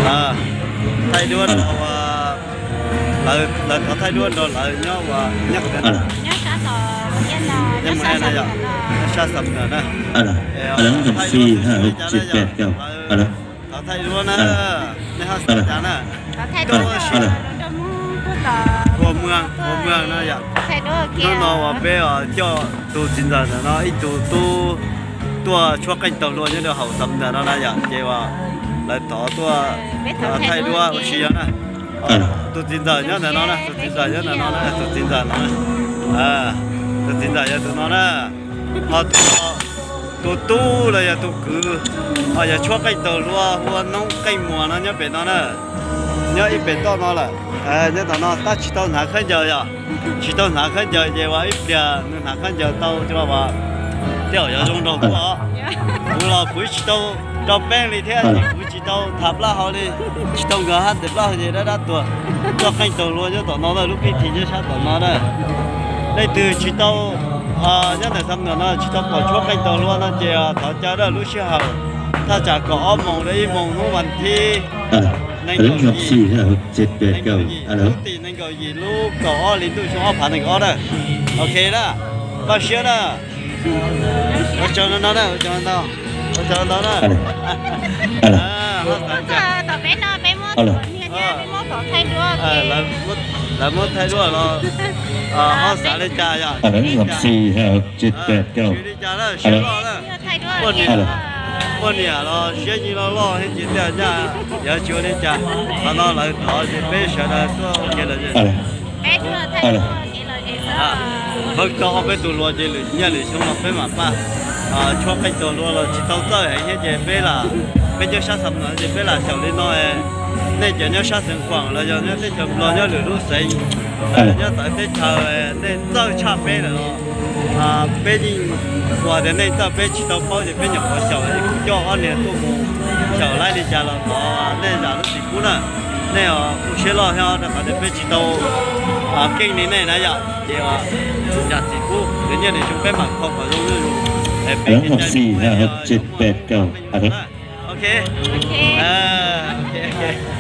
Thaij duab rau, lawv thov thaij duab rau lawv nyob ua nyob, nyob sab Xam Nws na, nyob sab Xam Nws na. Thov thaij duab na, nej ho xav cas na. Ua muag, ua muag no yom. Hnub no uas peb coj tus txiv ntxawm ntawm no ib tug tub tuaj tshuab qeej taug hlua nyob rau hauv Xam Nws no na yom, ces uas lawv thov tuaj thaij duab ua si yog na. Tus txiv ntxawm nyob ntawm no na, tus txiv ntxawm nyob ntawm no na, tus txiv ntxawm no na. Tus txiv ntxawm yog tus no na. Ho tus, tus tub los yog tus kwv, ho yog tshuab qeej taug hlua hu ua Noob Qeej Muas no nyob pem no na. Nyob ib pem toj no lawm, nyob tom no tab tsis tau hnav khaub ncaws yom. Tsis tau hnav khaub ncaws ces uas ib pliag nws hnav khaub ncaws tau coj los uas tej zaum yuav zoo nraug tuaj os. Kuv los kuv tsis tau rau peeb li thiab ces kuv tsis tau tham plab hau li, tsis tau nkag hab ntawm plab hau ces dab dab tuag. Tshuab qeej taug hlua nyob tom no na, lub pib thi nyob sab tom no na. Leej twg tsis tau, nyob ntawm Xam Nws no tsis tau pom tshuab qeej taug hlua no ces thov caw lub sij hawm thaj tsam kaum ob moos rau ib moos hnub vas thib nees nkaum yim, lub tim nees nkaum yim lub kaum ob hli ntuj xyoo ob phav nees nkaum ob na. Ok na, npaj siab na. Ua tsaug ntau ntau na, ua tsaug ntau, ua tsaug ntau na. Lawv muab thaij duab los ho xav li cas yom? Siv li cas na, siab loj na. Poj niam los siab yeej loj loj thiab ces tej nyaj yuav tsis ua li cas. Qhov no lawv thov ces peb sawv daws tuaj ua kev lom zem. Peb tau ob peb tug hlua ces lwm niaj lwm xyoo no peb mam paj. Tshuab qeej taug hlua los tsis tau txawj heev thiab ces peb lam, peb nyob sab Xam Nws ces peb lam xyaum li no. Nej cov nyob sab Xeev Khuam los yog nyob teb chaws Nplog nyob lwm lub xeev, nyob txawv teb chaws, nej txawj tshaj peb lawm los peb yeej ua tias nej txawj, peb tsis tau paub ces peb nyuam qhuav xyaum es kuv coj ob niag tuaj mus xyaum laib li cas los thov nej zam lub txim pub na. Nej kuj siab loj thiab rau qhov tias peb tsis tau keej li nej na yom. Ces zam txim pub, lwm niaj lwm xyoo peb mam kho kom zoo zuj zus. Peb kev cai, ok, ok.